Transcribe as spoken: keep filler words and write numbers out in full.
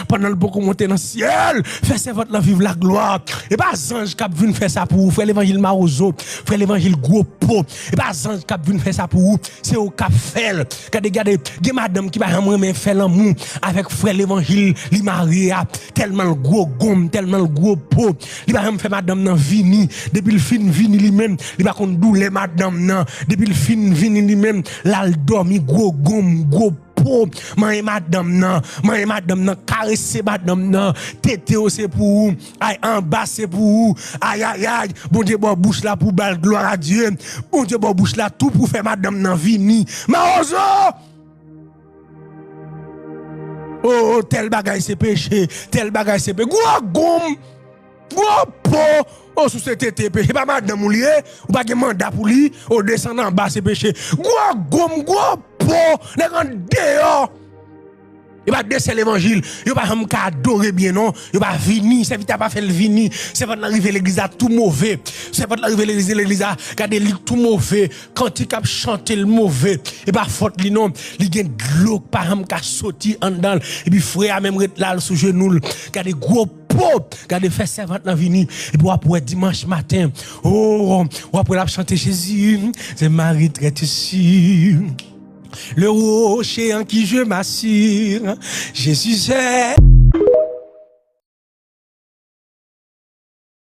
pandan l poko monte nan syèl. Fè sèvant lan viv laglwa. E pa zanj k ap vin fè sa pou ou, frè levanjil mawozo, frè levanjil gwo po. E pa zanj k ap vin fè sa pou ou, se ou k ap fè l. Gade, gade, gen madanm ki pa janm renmen fè lanmou avèk frè levanjil li marye a. Tèlman l gwo gonm, tèlman l gwo po. Li pa janm fè madanm nan vini. Depi l fin vini li menm, li pa konn doulè madanm nan. Depi l fin vini li menm, l al dòmi gwo gonm, gwo po. Manyen madanm nan, manyen madanm nan, karese madanm nan. Tete yo se pou ou. Ay, anba se pou ou. Ay, ay, ay. Bondye ba w bouch la pou w ba l glwa a Dye. Bondye ba w bouch la tou pou fè madanm nan vini. Mawozo! Oh, tèl bagay se peche, tèl bagay se peche. Gwo gonm, gwo po. Oh, si w se tete peche, pa madanm ou li ye, ou pa gen manda pou li. Oh, desann anba se peche. Gwo gonm, gwo po, nèg andeyò. E pa de sè levanjil, yo pa janm ka adore byen non. Yo pa vini, sèvitè a pa fè l vini. Sèvant lan rive legliz la tou move. Sèvant lan rive legliz, legliz la, gade li tou move. Kantik ap chante l move. E pa fòt li non. Li gen dlo k pa janm ka soti anndan l. Epi frè a menm ret la, l sou jenou l. Gade gwo po. Gade fè sèvant lan vini. Epi w ap wè dimanch maten. Oh, w ap wè l ap chante Jezi, se mari trè isi. Le rocher en qui je m'assire, Jésus est